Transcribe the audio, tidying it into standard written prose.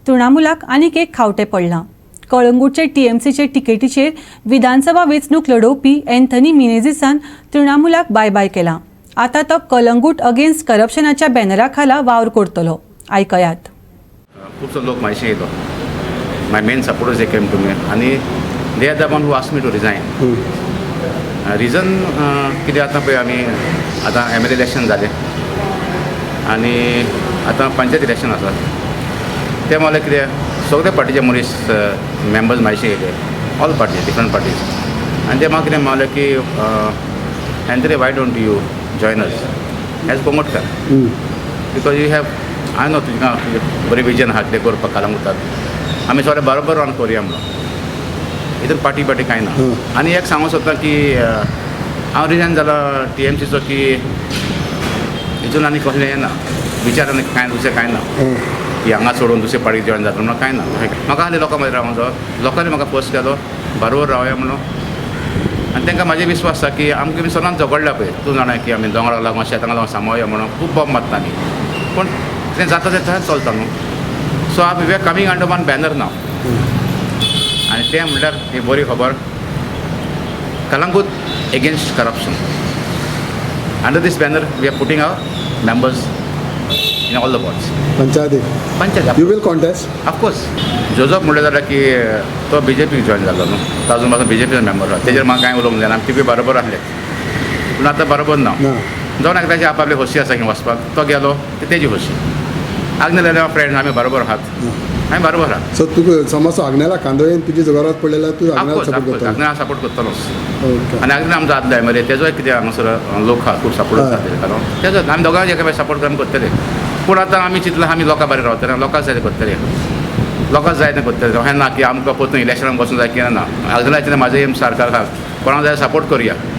तृणमूलाक आनीक एक खावटें पडलां. कळंगूटचे टीएमसीचे तिकेटीचेर विधानसभा वेंचणूक लडोवपी अँथनी मिनेझिसान तृणमूलाक बाय बाय केलां. आतां तो कलंगूट अगेन्स्ट करप्शनाच्या बॅनरा खाला वावर करतलो. आयकयात. खुबसो लोक म्हाजेशी येयलो. My main supporters, they came to me आनी they are the one who ask me to resign. Reason कितें, आतां पळय, आमी आतां एमएलए इलेक्शन जालें आनी आतां पंचायत इलेक्शन आसा. तें म्हणल्यार कितें, सगळे पार्टीचे मनीस, मेंबर्स म्हाजेशी येयले, ऑल पार्टी, डिफरंट पार्टीज. आनी ते म्हाका कितें म्हणलें की, "Anthony, why don't you join us as Kongatkar? Because you have, I know, तुमकां बरी विजन आहा कितें करपाक कलंगूटात. आमी सगळे बरोबर रावन करुया" म्हणून. हितून पार्टी पार्टी कांय ना. आनी एक सांगूंक सोदता की हांव रिजायन जाला टीएमसीचो की हितून आनी कसलें हें ना, विचार आनी कांय दुसरें कांय ना की हांगा सोडून दुसरे पार्टी जॉयन जाता म्हणून कांय ना. म्हाका आहले लोकां मदीं रावंक जायो. लोकांनी म्हाका फोर्स केलो बरोबर रावया म्हणून. आनी तांकां म्हाजेर विस्वास आसा की आमकां सदांच झगडल्या पळय, तूं जाणा की आमी दोंगराक लागून, शेतांक लागून सांबाळया म्हणून खूब बॉम्ब मारता आमी, पूण तें जाता तें तशेंच चलता न्हू. So we are coming under one banner now. आनी तें म्हणल्यार ही बरी खबर, Calangute Against Corruption. Under this banner we are putting our members in all the wards. पंचायती. Panchayat. You will contest? Of course. Joseph म्हणलें जाल्यार की तो बीजेपीक जॉयन जाल्लो न्हू, तो अजून पासून बीजेपीचो मेंबर आसा. तेजेर म्हाका कांय उलोवंक जायना. आमी तिगूय बरोबर आसले, पूण आतां बरोबर ना. ना. जावन एकदाची आपली खोशी आसा की वचपाक तो गेलो, ती तेजी खोशी. आग्नेल फ्रेंड, आमी बरोबर आहात, आमी बरोबर आहात. सो तुका समज आग्नेला कांदोळेन तुजी गरज पडलेला, तूं आग्नेला ऑफकोर्स. Support of course. करतलो? आग्नेला सपोर्ट करतलोच. आनी आग्नेल आमचो आदलो एमएलए, तेजोय कितें हांगासर लोक आहा, खूब सपोर्ट आसा तेजे. कारण तेजो आमी दोगांय एकामेक सपोर्ट आमी करतले. पूण आतां आमी चिंतलां, आमी लोकां बरें रावतले, लोकांक जाय तें करतले, लोकांक जाय तें करतले. अशें ना की आमकां परतून इलेक्शनाक वचूंक जाय, कितें ना. आग्नेलाचें म्हाजें एम सारकार आहा, कोणाक जाय सपोर्ट करुया.